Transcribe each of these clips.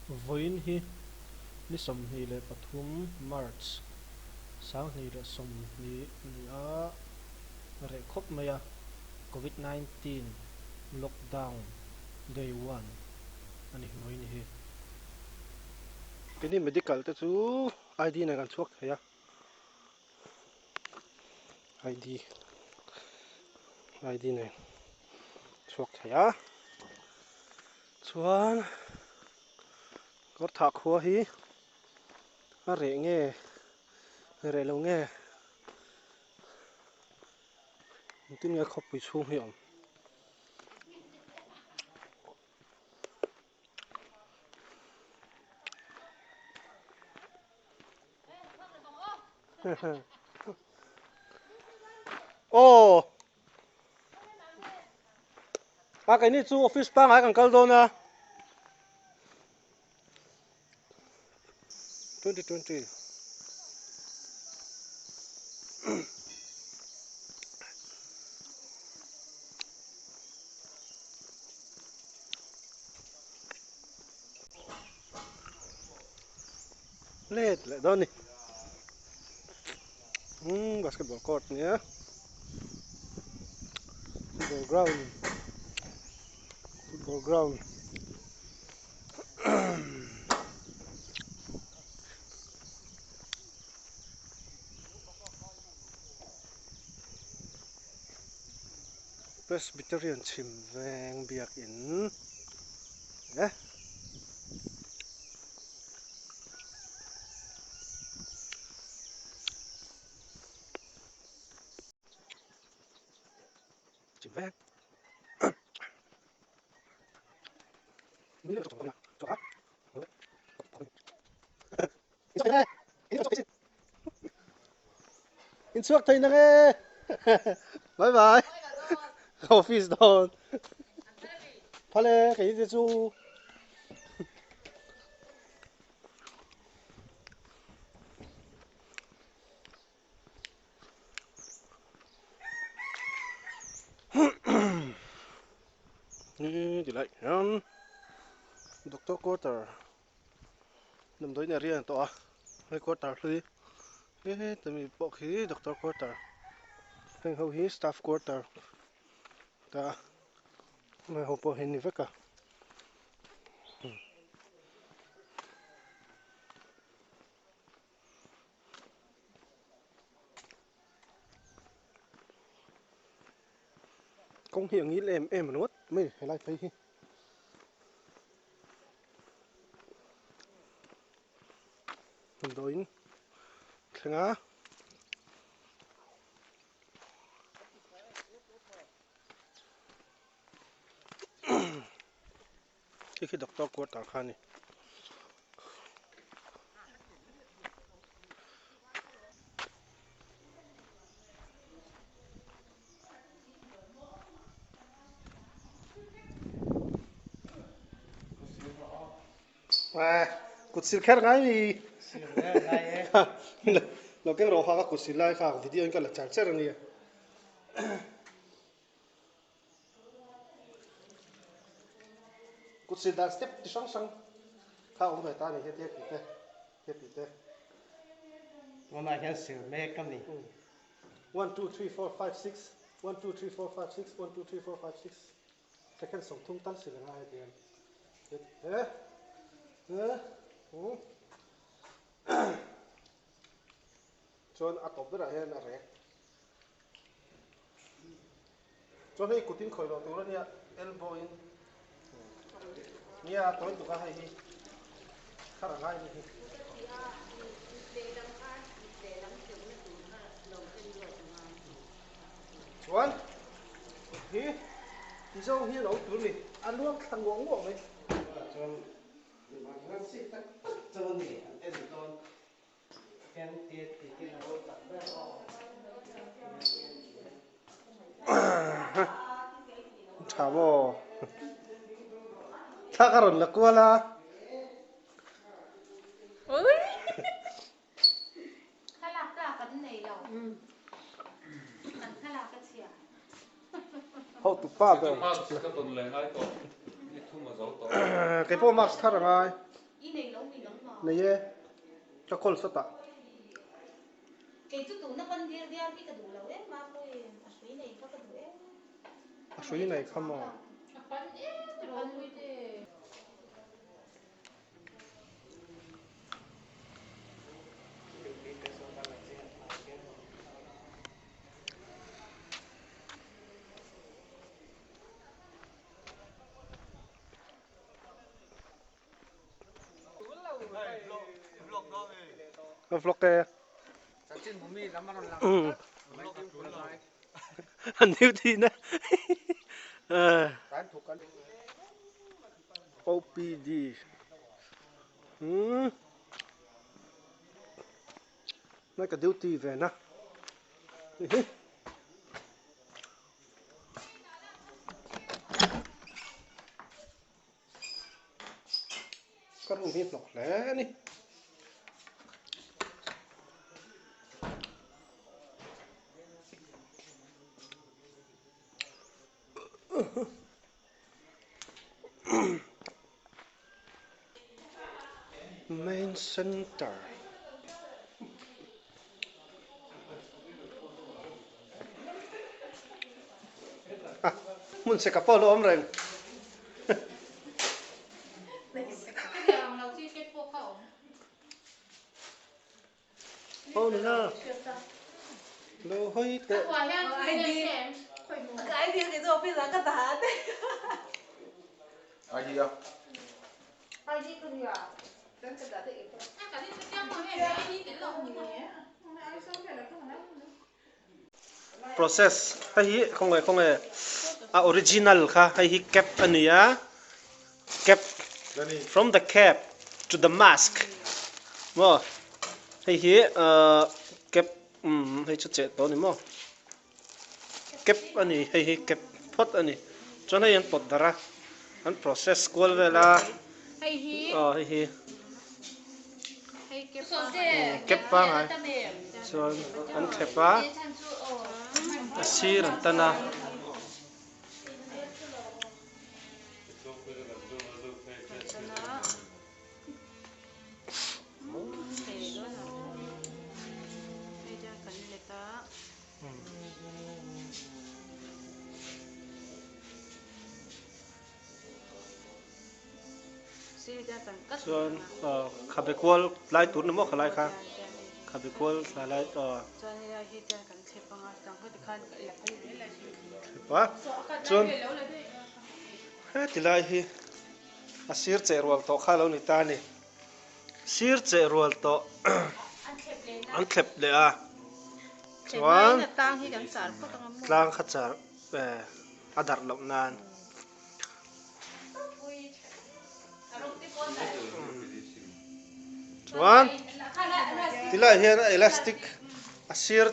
Vawiin hi ni 23 March 2020 ni a reh khawp mai a, Covid 19 lockdown day one a ni vawiin hi. Keini medical te chu ID nen kan chhuak thei a, ID ID nen chhuak thei a, chuan kawrthah khua hi a reh nge reh lo nge engtin nge khawpui chhung hi a awm. Aw a keini chu office pangngai kan kal dawn a 2020 Let leh dawn a ni umm basketball court a nia football ground football ground Presbyterian chhim veng biakin e. Chhim veng. In chhuak thei nang e bye bye office dawn phal e kei te chu Ni ti lai hian doctor quarter damdawiin area a ni tawh a hei quarter hlui heta mi pawh khi doctor quarter heng ho hi staff quarter ta heng ho pawh hi a ni vek a. Kawng hi a ngil em em ringawt mai helai phei hi. Damdawiin thleng a. Khi khi doctor quarter kha a ni. Kut sil kher ngai mi. Lo keng rawh kha ka kut sil lai kha video in ka la char char a nia. Kut sil dan step chi hrang hrang kha awm ve ta a ni hetia tih te hetia tih te. Tunah hian sil mek a ni. One two three four five six one two three four five six one two three four five six second 30 tal sil a ngai a ti ang he he chuan a tawp berah hian a rek. Chuan hei kutin khawih loh tur a nia, elbow in nia tawi tuk a hei hi thar a ngai a ni hi. Chuan kut hi ti zawng hi a lo tur a ni, a luang thla nguah nguah mai. Chuan tak tak chu a ni an en dawn. Tha maw? Thla ka rawn la kual a. Hotu pa ber. Keipawh mask thar a ngai. Nei e, ka call sawt ah. A hrui nei kha maw? Ka vlog e. An duty na. OPD. Hmm. Nai ka duty ve na. Ka room hi hnawk hle a ni. Main center. A hmun seka pawh a lo awm reng. Aw nula lo hawi teh. Process hei hi khawnge khawnge a original kha hei hi cap a ni a cap from the cap to the mask maw hei hi ahh cap umm hei chu cheh tawh a ni maw cap a ni hei hi cap phawt a ni chuan hei an pawt darh a an process kual vel a aw hei hi cap pangai chuan an thlep a a sir an tan a. Chuan khabe kual lai tur ni maw khalai kha khabe kual thlai lai thlep a chuan heti lai hi a sir cheh rual tawh kha a lo ni ta a ni sir cheh rual tawh an thlep leh a chuan tlang kha char a darh loh nan. Chuan tilai hian a elastic a sir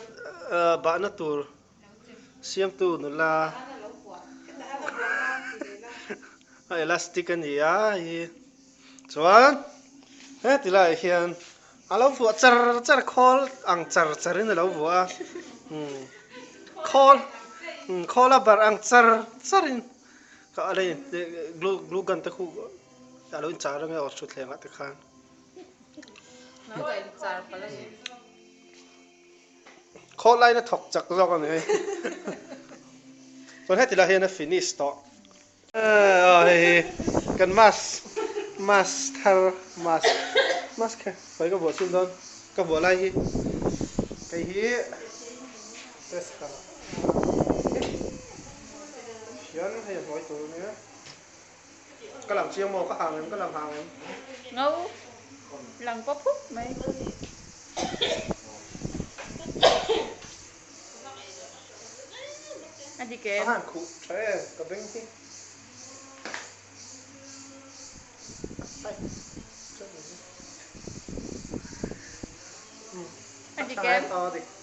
bahna tur siamtu nula a elastic a ni a hei chuan heti laiah hian a lo vuah char char khawl ang char char in a lo vuah a khawl khawl a barh ang char char in ka a lei glue glue gun te khu a lo inchar ang e aw thutthleng ah te khan. Khawl laina thawk chak zawk a ni hei. Chuan heti lai hian a finish tawh. Aw hei hi kan mask mask thar mask mask kha khawi ka vuah chhin dawn ka vuah lai hi hei hi test ka hian hei a hnuai tur ania ka lang chiang maw ka hang em ka lang hang em. Ngau lang pawp phup mai. A dik em? A han khuh tha em ka beng hi. Ai A dik em? A dik.